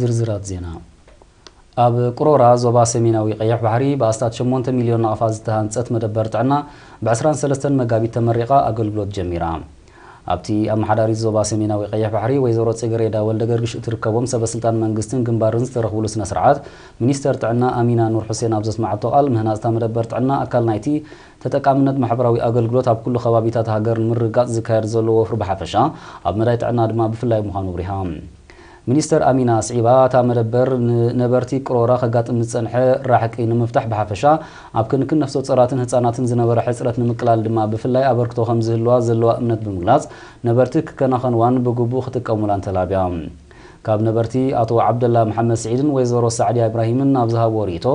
ዝርዝራት ዜና። ኣብ ቅሮራ ዞባ ሰሜናዊ ቀይሕ ባሕሪ ብኣስታት ሸሞንተ ሚልዮን ናቕፋ ዝተሃንጸት መደበር ጥዕና ብ ዕስራን ሰለስተን መጋቢት ተመሪቓ ኣገልግሎት ጀሚራ። ኣብቲ ኣመሓዳሪት ዞባ ሰሜናዊ ቀይሕ ባሕሪ ወይዘሮ ጽጌሬዳ ወልደ ገርግሽ እትርከቦም ሰበ ስልጣን መንግስትን ግንባርን ዝተረኽብሉ ስነ ስርዓት፣ ሚኒስተር ጥዕና ኣሚና ኑር ሑሴን ኣብ ዘስማዓቶ ቃል፣ ምህናጽ እታ መደበር ጥዕና ኣካል ናይቲ ተጠቃምነት ማሕበራዊ ኣገልግሎት ኣብ ኩሉ ከባቢታት ሃገር ንምርግጋጽ ዝካየድ ዘሎ ወፍሪ ብሓፈሻ፣ ኣብ መዳይ ጥዕና ድማ ብፍላይ ምዃኑ ኣብሪሃ። ሚኒስተር ኣሚና ኣስዒባ፣ እታ መደበር ንነበርቲ ቅሮራ ከጋጥም ዝጸንሐ ራሕቂ ንምፍታሕ ብሓፈሻ፣ ኣብ ክንክን ነፍሰ ጾራትን ህጻናትን ዝነበረ ሕጽረት ንምቅላል ድማ ብፍላይ ኣበርክቶ ከም ዝህልዋ ዘለዋ እምነት ብምግላጽ፣ ነበርቲ ክከናኸንዋን ብግቡእ ክጥቀሙላን ተላብያ። ካብ ነበርቲ ኣቶ ዓብደላ መሓመድ ስዒድን ወይዘሮ ሳዕድያ ኢብራሂምን ኣብ ዝሃብዎ ርእይቶ፣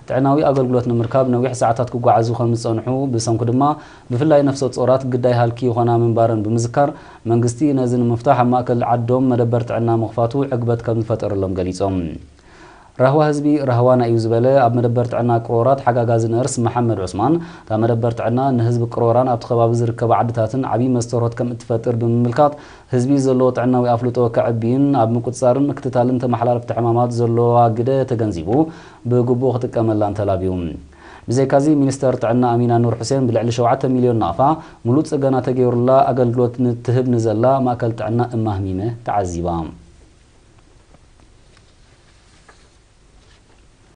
ጥዕናዊ ኣገልግሎት ንምርካብ ነዊሕ ሰዓታት ክጓዓዙ ከም ዝጸንሑ፣ ብሰንኩ ድማ ብፍላይ ነፍሰ ጾራት ግዳይ ሃልኪ ይኾና ምንባረን ብምዝካር፣ መንግስቲ ነዚ ንምፍታሕ ኣብ ማእከል ዓዶም መደበር ጥዕና ምኽፋቱ ዕግበት ከም ዝፈጠረሎም ገሊጾም። ራህዋ ህዝቢ ራህዋና እዩ ዝበለ ኣብ መደበር ጥዕና ቅሮራ ተሓጋጋዚ ነርስ መሓመድ ዑስማን፣ እታ መደበር ጥዕና ንህዝቢ ቅሮራን ኣብቲ ከባቢ ዝርከባ ዓድታትን ዓብዪ መስተርሆት ከም እትፈጥር ብምምልካት፣ ህዝቢ ዘለዎ ጥዕናዊ ኣፍልጦ ከዕብይን ኣብ ምቁጽጻርን ምክትታልን ተመሓላለፍቲ ሕማማት ዘለዋ ግደ ተገንዚቡ ብግቡእ ክጥቀመላን ተላብዩ። ብዘይካዚ፣ ሚኒስተር ጥዕና ኣሚና ኑር ሑሴን ብልዕሊ ሸውዓተ ሚልዮን ናቕፋ ምሉእ ጽገና ተገይሩላ ኣገልግሎት ንትህብ ንዘላ ማእከል ጥዕና እማህሚመ ተዓዚባ።